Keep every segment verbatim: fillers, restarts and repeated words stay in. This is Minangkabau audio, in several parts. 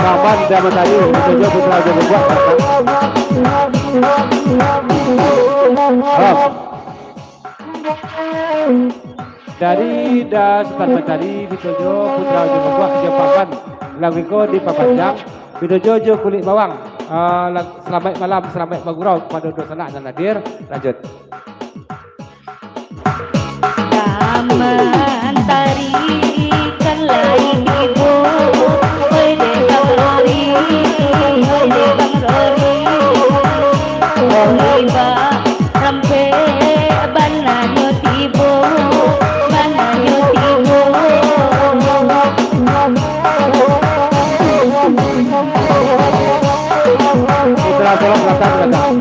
Kaban zaman tadi, Bitojo Putra Ajo Gogua. Halo. Dari Da Sutan Mancari, Bitojo Putra Ajo Gogua, jo Paman. Lagu iko dipapanjang, Bitojo jo Kulik Bawang. Ah, lag-, salamaik malam, salamaik bagurau kapado dunsanak nan hadir. Lanjut. Taman tarikan lai tibo, woi dek Bang Rori, woi dek Bang Rori. Woi Bang, rampek bana nyo tibo, bana nyo tibo. Putra Solok Selatan, Selatan.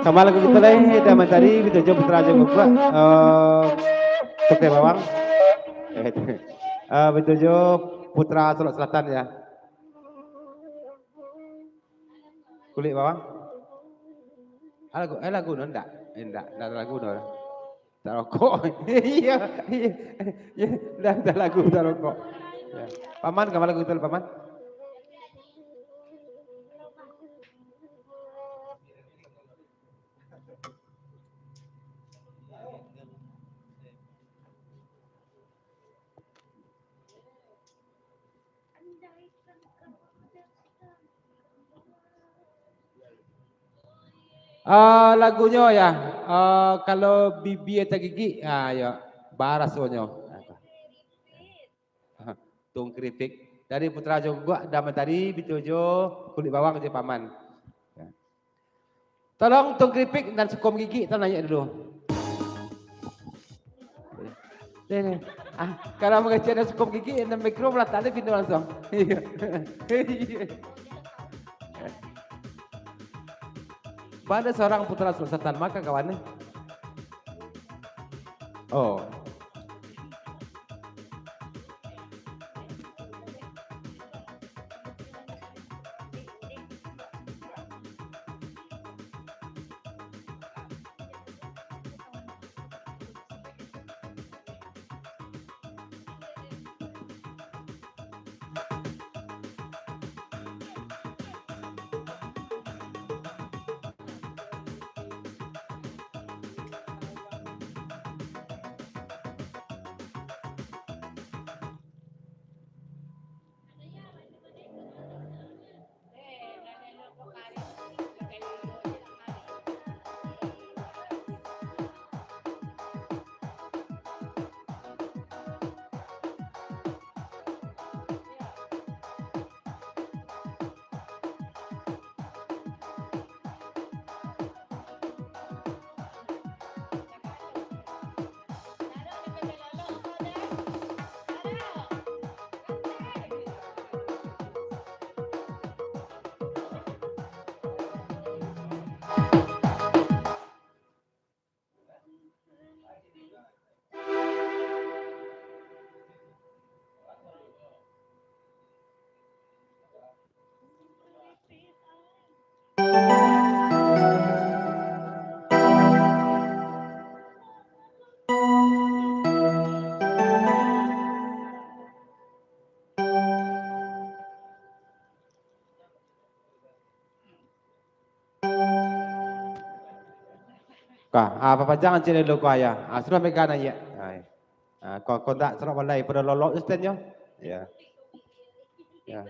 Kama lagu kito lai, Da Mancari, Bitojo Putra Ajo Gogua, eh, Tungkai Bawang. Eh, Bitojo Putra Solok Selatan, ya. Kulik Bawang. Ah, lagu, eh, lagu no ndak? Eh, ndak, ndak lagu no. Tarokok. Iya, iya, iya. Dah, dah lagu tarokok. Ya. Paman, kama lagu tu, Paman? Ah, lagunyo ya, ah, kalau bibia tagigik, ah, yo, barasonyo. Tungkripik. Dari Putra Ajo Gogua, Da Mancari, Bitojo Kulik Bawang jo Paman. Ya. Tolong tungkripik nan suko magigik tu naiak dulu. Ni, ni. Ah, kalau mangecek nan suko magigik, nan mikro balatak ni pindah langsung. Iya. Baa surang Putra Solok Selatan mah, kawan ni. Oh. Ka, ah, papanjang ciek dulu ko, ayah. Ah, sudah mega na, ya. Ah, ya. Ah, ko, ko ndak sorok balai, pado lolok tu stennyo. Ya. Ya.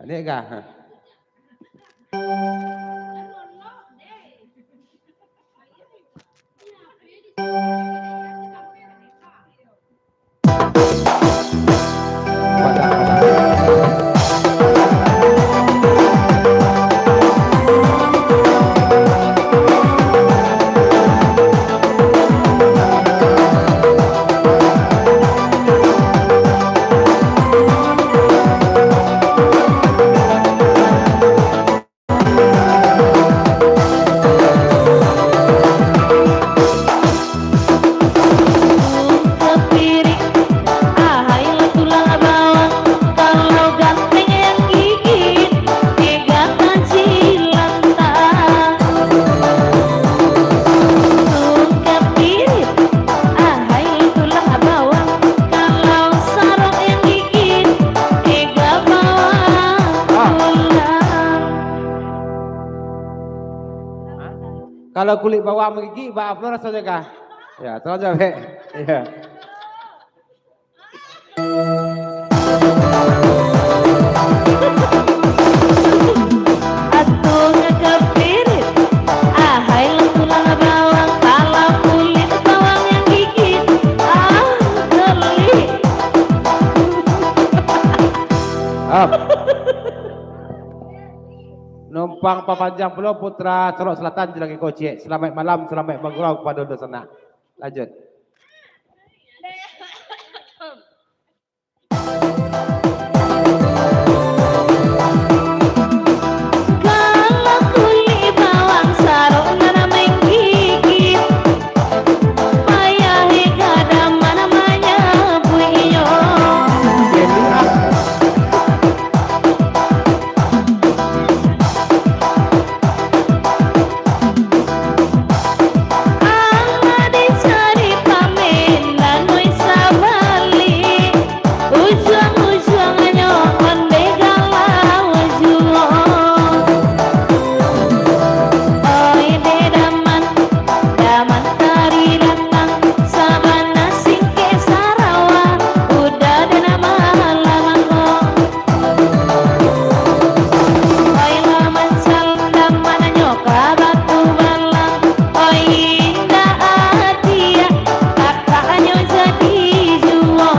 Nek kah? Kalau kulik bawang magigik, baa pulo rasonyo kah? Ya, tolong jawab, Bek. Iya. Atuh ngakapirit, ahai lah tulang bawang, kalau kulit bawang yang gigit, ah, geli. Up. Numpang papanjang pulo Putra Solok Selatan, Jalan Kocek. Salamaik malam, salamaik bagurau kapado dunsanak. Lanjut. Kalau kulik bawang sarok nan manggigit, payah gadang nan manyabuiknyo. Alah dicari pamenan, oi sabalik, ujuang-ujuangnyo onde galau juo. Oi dek daman, daman tari datang, sabana singkek sarawa, udah dek nan malam ko. Oi lah mancalam damananyo ka batu balang. Oi indak adiak, kakaknyo jadi juo.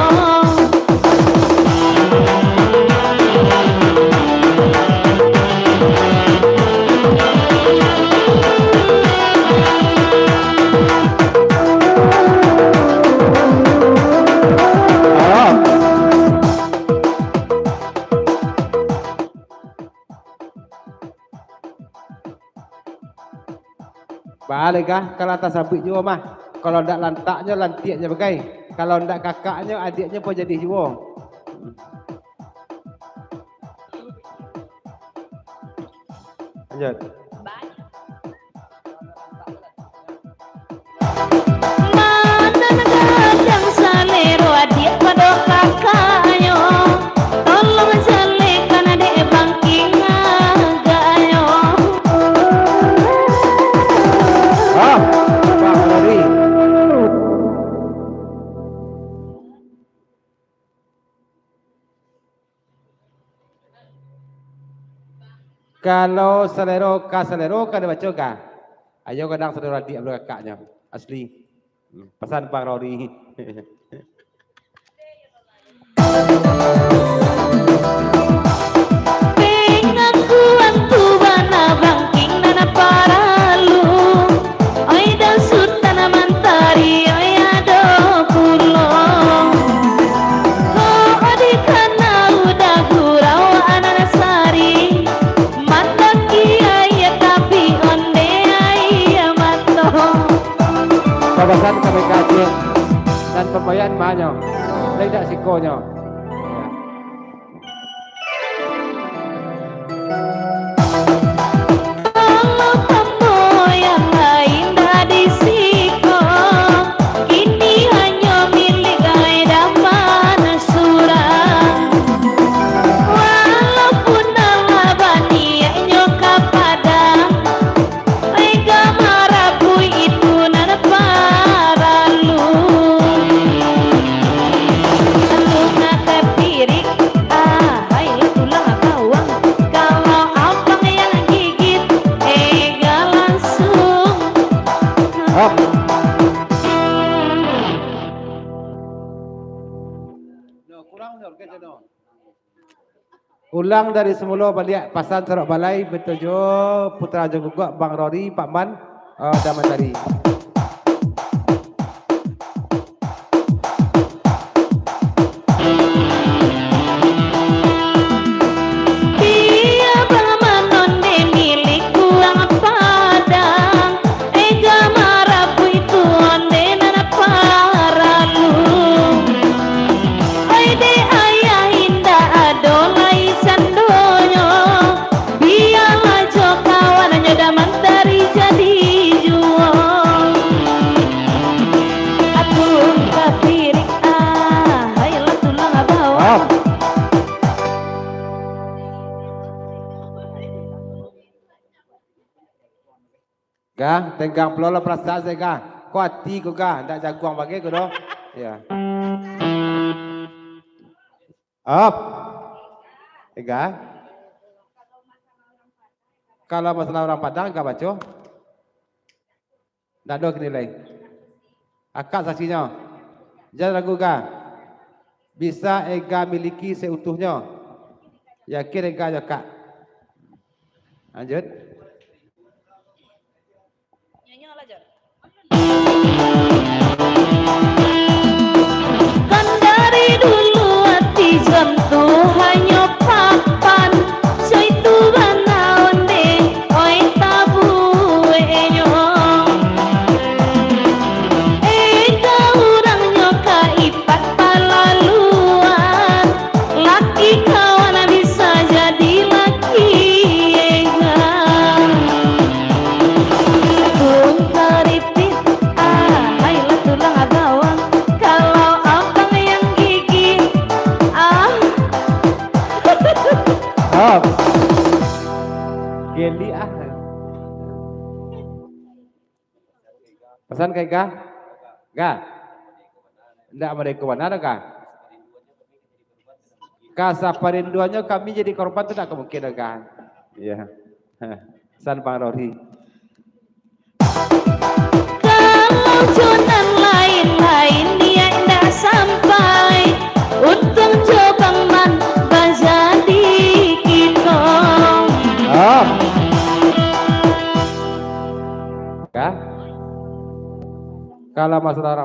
Baa lai kah, kalau tasabuik juo mah. Kalau ndak lantaknyo, lantiaknyo bagai. Kalau ndak kakaknyo, adiaknyo pun jadi juo. Lanjut. Manan gadang salero adiak pado kakaknyo, tolong jalekan dek bangking agaknyo. Ah, Bang Rori. Kalau salero ka salero ka dibaco ka. Ayo gadang salero adiak pado kakaknyo. Asli. Pasan Bang Rori. Pangakuan tu bana bangking nan paralu. Oi dasutan mantari, oi ado pulo. Kok dikana udah gurau anan sari, mandaki aia tapi onde aia mato. Pabasan kami kaji dan pambayaran banyak. Lai dak sikonyo. Kalau pamboyan lain dah disiko, kini hanyo milik ai daman surang. Walaupun alah baniaiknyo ka Padang, ai gamarabuik itu nan paralu. Alun Ulang dari semula baliak, pasan Sorok Balai, batua jo Putra Rajo Gugak, Bang Rory, Pak Man, eh, dan Mandari. Bia bang manonde milik urang Padang, ega marapuik tu onde nan paralu. Oi dek ayah, indak ado lai sandonyo, bialah jo kawannyo Daman Tari jadi juo. Aku kapirik, ah, hai lah tulang abawang. Gah, tenggang pulo lah parasaan se, Gah. Ko ati ko, Gah, ndak jaguang bagai ko doh. Ya. Op. Ega. Kalau masalah urang Padang, Ega baco. Ndak ado kini lai. Akak saksinyo. Jan ragu, Ega. Bisa Ega miliki seutuhnyo. Yakin Ega jo, Kak. Lanjut. Kan dari dulu ati jan tu hanyo papan, co itu bana onde, oi tabueknyo. Ega urangnyo ka ipat palaluan, laki kawan bisa jadi laki Ega. Tungkaripik, ah, hai lah tulang abawang. Kalau abang yang gigih, ah. Op. Geli, ah. Pasan ka Ega? Ega. Ndak mareko bana doh, Ega. Kasaparinduannyo kami jadi korban tu ndak ka mungkin doh, Ega. Iya. Pasan Bang Rory. Kalau jo nan lain-lain niaik ndak sampai, untuang jo Bang Man bajadi kito. Ah. Ka? Kalau masalah